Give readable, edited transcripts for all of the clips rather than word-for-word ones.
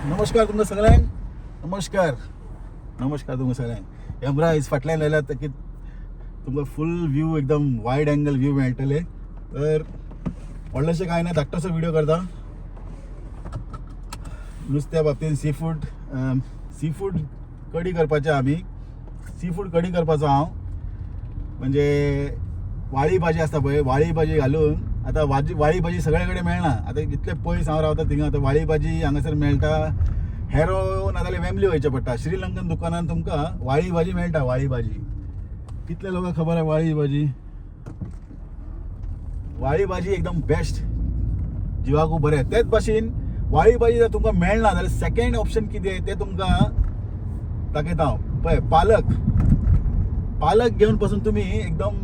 नमस्कार तुमकां सगळ्यांक. नमस्कार, नमस्कार तुमकां सगळ्यांक. कॅमरा आयज फाटल्यान लायला की तुमकां फूल व्यू, एकदम वायड अँगल व्यू मेळटले. तर व्हडलेशें कांय ना, धाकटोसो व्हिडिओ करता नुस्त्या बाबतीन. सी फूड कडी करपाचें आमी. सी फूड कडी करपाचो हांव, म्हणजे वाळी भाजी आसता पळय, वाळी भाजी घालून. आतां वाजी, वाळी भाजी सगळे कडेन मेळना. आतां इतले पयस हांव रावता थिंगा, आतां वाळी भाजी हांगासर मेळटा हॅरो नाजाल्यार वेम्बली वयचें पडटा. श्रीलंकन दुकानान तुमकां वाळी भाजी मेळटा. वाळी भाजी कितले लोकांक खबर आहे? वाळी भाजी, वाळी भाजी एकदम बेस्ट, जिवाकू बरें. तेच भाशेन वाळी भाजी जर तुमकां मेळना जाल्यार सेकंड ऑप्शन कितें तें तुमकां दाखयता हांव. पळय, पालक. पालक घेवन पासून तुमी एकदम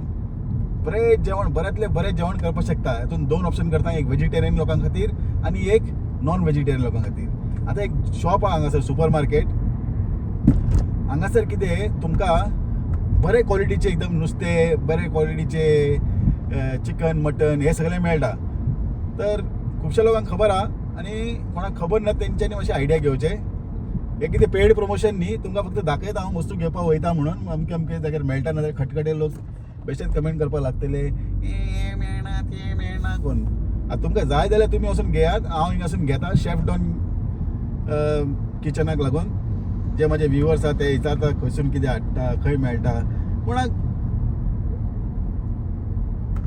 बरें जेवण, बऱ्यांतलें बरें जेवण करपाक शकता. हातून दोन ऑप्शन करता, एक वेजिटेरियन लोकां खातीर आनी एक नॉन वेजिटेरियन लोकां खातीर. आतां एक शॉप आहा हांगासर, सुपर मार्केट. हांगासर कितें, तुमकां बरे क्वॉलिटीचे एकदम नुस्तें, बरे क्वॉलिटीचे चिकन, मटन हे सगळें मेळटा. तर खुबश्या लोकांक खबर आहा आनी कोणाक खबर ना तेंच्यांनी मातशें आयडिया घेवचें. हे कितें पेड प्रमोशन न्ही, तुमकां फक्त दाखयता हांव वस्तू घेवपाक वयता म्हणून, अमके अमके जाग्यार मेळटा. ना जाल्यार खटखटे लोक बेश्टेच कमेंट करपाक लागतले, हें मेळना, तें मेळना कोण. आतां तुमकां जाय जाल्यार तुमी वचून घेयात. हांव हिंगासून घेता शेफ डॉन किचनाक लागून. जे म्हाजे व्युवर्स आहा ते विचारता खंयसून कितें हाडटा, खंय मेळटा. कोणाक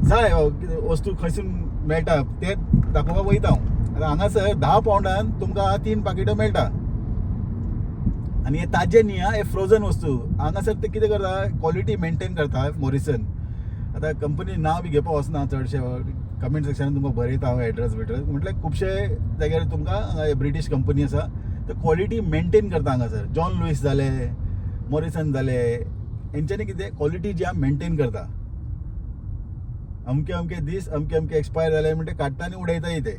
जाय कितें वस्तू खंयसून मेळटा ते दाखोवपाक वयता हांव. आतां हांगासर 10 पावंडान तुमकां तीन पाकिटां मेळटा आनी हे ताजे न्ही आं, हे फ्रोजन वस्तू. हांगासर ते कितें करता, क्वॉलिटी मेंटेन करता मॉरिसन. आतां कंपनी नांव बी घेवपाक वचना चडशे. कमेंट सेक्शनान तुमकां बरयता हांव एड्रेस बिड्रेस. म्हटल्यार खुबशे जाग्यार तुमकां हांगा ब्रिटीश कंपनी आसा, ते क्वॉलिटी मेंटेन करता हांगासर. जॉन लुईस जाले, मॉरिसन जाले, हेंच्यांनी कितें क्वॉलिटी जी आहा मेंटेन करता. अमके अमके दीस, अमके अमके एक्सपायर जाले म्हणटे काडटा आनी उडयताय ते.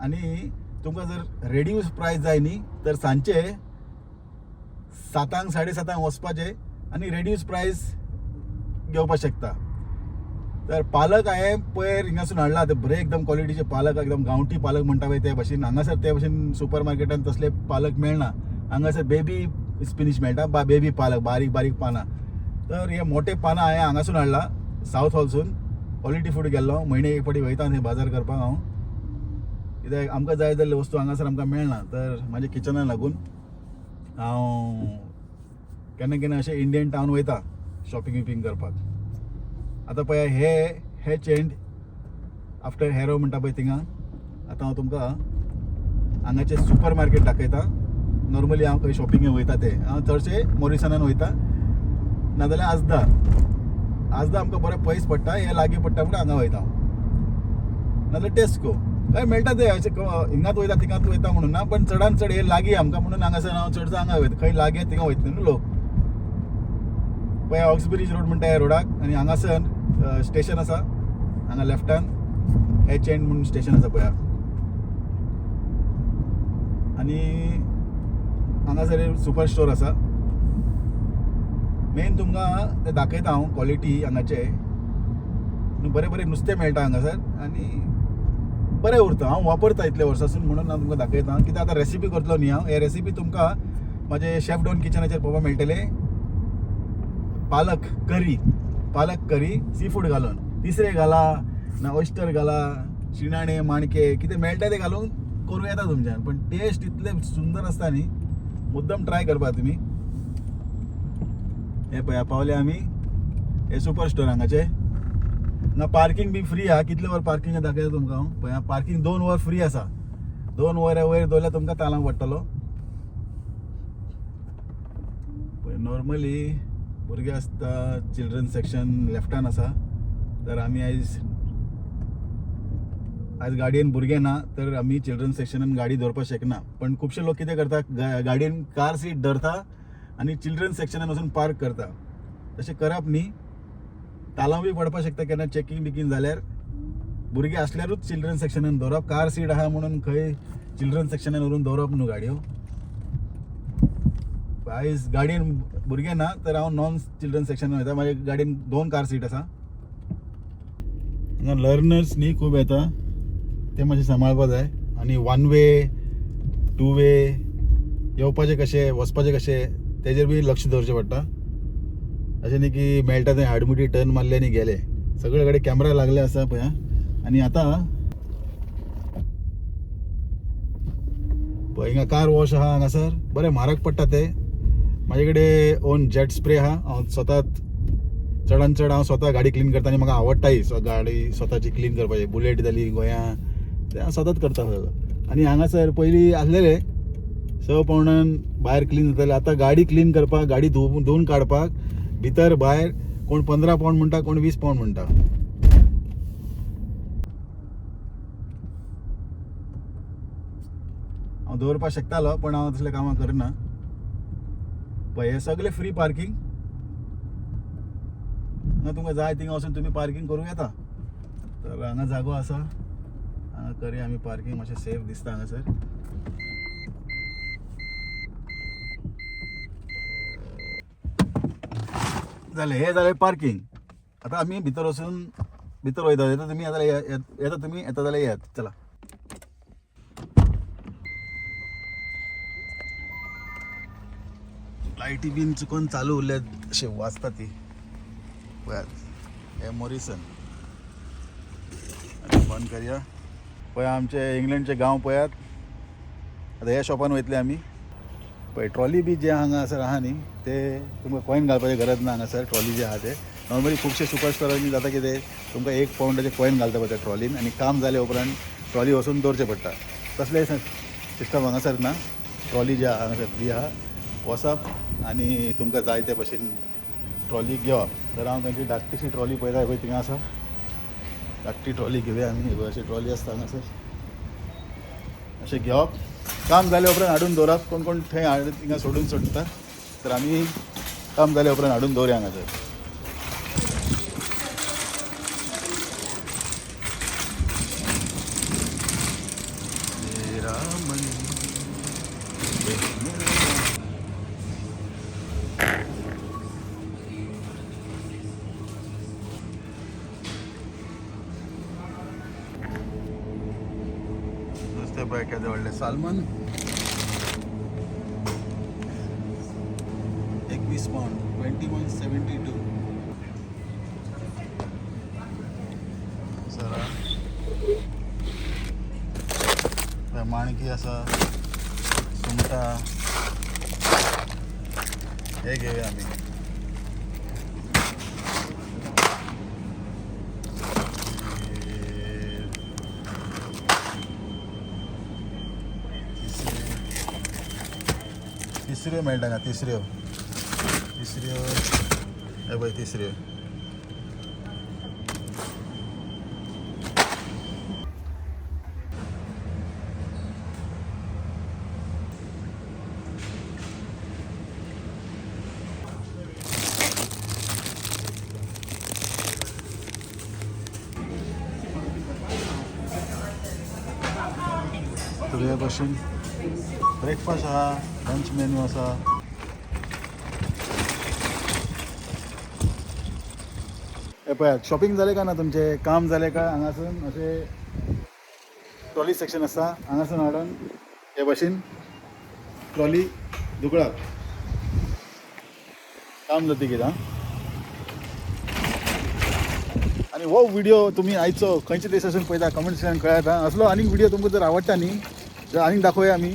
आनी तुमकां जर रेड्यूस प्रायस जाय न्ही, तर सांजचे 7, 7:30 वचपाचें आनी रेड्यूस प्रायस घेवपाक शकता. तर पालक हांवें पयर हिंगासून हाडला, ते बरे एकदम क्वॉलिटीचे पालक, एकदम गांवठी पालक म्हणटा पळय ते भशेन. हांगासर ते भशेन सुपर मार्केटान तसले पालक मेळना. हांगासर बेबी स्पिनीच मेळटा, बा बेबी पालक, बारीक बारीक पानां. तर हे मोठे पानां हांवें हांगासून हाडला, सावथ हॉलसून. क्वॉलिटी फूड गेल्लो. म्हयने एक फावटी वयता थंय बाजार करपाक हांव, कित्याक आमकां जाय जाल्ले वस्तू हांगासर आमकां मेळना. तर म्हाज्या किचना लागून हांव केन्ना केन्ना अशें इंडियन टावन वयता शॉपिंग बिपिंग करपाक. आतां पळय, हे हे चेंड आफ्टर हॅरो म्हणटा पळय थिंगा. आतां हांव तुमकां हांगाचें सुपर मार्केट दाखयता. नॉर्मली हांव खंय शॉपिंगेक वयता ते हांव चडशे मॉरिसनान वयता, नाजाल्यार आजदा. आजदा आमकां बरें पयस पडटा, हें लागीं पडटा म्हणून हांगा वयता हांव. नाजाल्यार टेस्को काय मेळटा ते अशें हिंगात वयता, थिंगात वयता म्हणून ना, पण चडान चड हे लागीं आमकां म्हणून हांगासर हांव चडसो हांगा वयता. खंय लागीं थिंगा वयतले न्हू लोक. पळय, ऑक्सब्रिज रोड म्हणटा ह्या रोडाक आनी हांगासर स्टेशन आसा. हांगा लेफ्टान एच एन म्हणून स्टेशन आसा पळया. आनी हांगासर सुपर स्टोर आसा मेन. तुमकां ते दाखयता हांव क्वॉलिटी हांगाचे. बरें बरें नुस्तें मेळटा हांगासर आनी बरें उरता. हांव वापरता इतले वर्सासून म्हणून हांव तुमकां दाखयता. कित्याक आतां रेसिपी करतलो न्ही हांव, हे रेसिपी तुमकां म्हाजे शेफ डॉन किचनाचेर पळोवपाक मेळटले. पालक करी, पालक करी सी फूड घालून, तिसरे घाला ना ऑयस्टर घाला, शिणाणे, माणके, कितें मेळटा ते घालून करूं येता तुमच्यान. पण टेस्ट इतले सुंदर आसता न्ही, मुद्दम ट्राय करपा तुमी. हे पळया, पावले आमी. हे सुपर स्टोर हांगाचे. हांगा पार्किंग बी फ्री आहा. कितले वर पार्किंग दाखयता तुमकां हांव. पळया, पार्किंग 2 वर फ्री आसा. 2 वरां वयर दवरल्यार तुमकां तालांव पडटलो. पळय, नॉर्मली भुरगे आसता, चिल्ड्रन सेक्शन लेफ्टान आसा. तर आमी आयज आयज गाडयेन भुरगे ना, तर आमी चिल्ड्रन सेक्शनान गाडी दवरपाक शकना. पण खुबशे लोक कितें करता, गाडयेन कार सीट धरता आनी चिल्ड्रन सेक्शनान वचून पार्क करता. तशें करप न्ही, तालांव बी पडपाक शकता केन्ना चॅकिंग बिकींग जाल्यार. भुरगे आसल्यारूच चिल्ड्रन सेक्शनान दवरप. कार सीट आहा म्हणून खंय चिल्ड्रन सेक्शनान व्हरून दवरप न्हू गाडयो. आयज गाडयेन भुरगे ना, तर हांव नॉन चिल्ड्रन सेक्शनान वयता. म्हाज्या गाडयेन दोन कार सीट आसा. हांगा लर्नर्स न्ही खूब येता, ते मातशें सांबाळपा जाय. आनी वन वे टू वे येवपाचें कशें वचपाचें कशें तेजेर बी लक्ष दवरचें पडटा. अशें न्ही की मेळटा थंय आडमुडी टर्न मारले आनी गेले. सगळे कडेन कॅमेरा लागले आसा पळय. आनी आतां पळय हिंगा कार वॉश आहा हांगासर, बरें म्हारग पडटा ते. म्हाजे कडेन ओन जेट स्प्रे आहा. हांव स्वता चडान चड हांव स्वता गाडी क्लीन करता आनी म्हाका आवडटाय गाडी स्वताची क्लीन करपाची. बुलेट जाली गोंयां ते हांव स्वताच करता सगळो. आनी हांगासर पयलीं आसलेले 6 पावंडान भायर क्लीन जाताले. आतां गाडी क्लीन करपाक, गाडी धुवून काडपाक भितर भायर कोण 15 पावंड म्हणटा, कोण 20 पावंड म्हणटा. हांव दवरपाक शकतालो पण हांव तसलें कामां करना. पळय हे सगळे फ्री पार्कींग, हांगा तुमकां जाय थिंगा वचून तुमी पार्कींग करूं येता. तर हांगा जागो आसा, हांगा करया आमी पार्कींग, मातशें सेफ दिसता हांगासर. जालें, हें जालें पार्कींग. आतां आमी भितर वचून भितर वयता. येता तुमी जाल्यार येता तुमी, येता जाल्यार येयात. चला लायटी बीन चुकोन चालू उरल्यात अशें वाजता ती. पळयात हे मॉरिसन. आनी बंद करया. पळय आमचे इंग्लंडचे गांव पळयात. आतां ह्या शॉपान वयतले आमी. पळय ट्रॉली बी जे हांगासर आहा न्ही ते तुमकां कॉयन घालपाची गरज ना. हांगासर ट्रॉली जे आहा ते नॉर्मली खुबशे सुपर स्टोरांनी जाता कितें, तुमकां 1 पावंडाचे कॉयन घालता पळय त्या ट्रॉलीन आनी काम जाले उपरांत ट्रॉली वचून दवरचें पडटा. तसलें सिस्टम हांगासर ना. ट्रॉली जे आहा हांगासर फ्री आहा, वचप आनी तुमकां जाय ते भशेन ट्रॉली घेवप. तर हांव खंयची धाकटीशी ट्रॉली पळयता, पळय थिंगा आसा धाकटी ट्रॉली घेवया आमी. ही अशी ट्रॉली आसता हांगासर, अशें घेवप, काम जाले उपरांत हाडून दवरप. कोण कोण थंय हाडून थिंगा सोडून सोडटा, तर आमी काम जाले उपरांत हाडून दवरया हांगासर. नुस्तें पळय केदें व्हडलें सालमन, 21 पावंड, 21.72. सरा माणकी आसा, सुंगटां हे घेवया आमी. तिसऱ्यो मेळटा हांगा, तिसऱ्यो तिसऱ्यो हे पळय तिसऱ्यो. तर हे भशेन ब्रेकफास्ट आहा, लंच मेन्यू आसा. हे पळयात शॉपिंग जालें काय ना तुमचें, काम जालें काय हांगासून अशें ट्रॉली सेक्शन आसा, हांगासून हाडून हे भशेन ट्रॉली धुकळात, काम जातकीर. आं, आनी हो व्हिडिओ तुमी आयचो खंयच्या देशासून पळयता कमेंट सेक्शन कळयात. असलो आनीक व्हिडिओ तुमकां जर आवडटा न्ही जाल्यार आनीक दाखोवया आमी.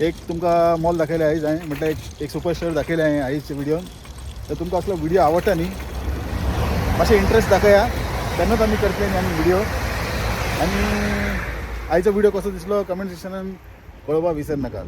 एक तुमकां मॉल दाखयलें आयज हांवें, म्हटल्यार एक सुपर स्टोर दाखयलें हांवें आयच्या व्हिडियोन. तर तुमकां असलो व्हिडिओ आवडटा न्ही मातशें इंट्रस्ट दाखया, तेन्नाच आमी करतले न्ही आनी व्हिडिओ. आनी आयचो व्हिडिओ कसो दिसलो कमेंट सेक्शनान कळोवपाक विसर नाकात.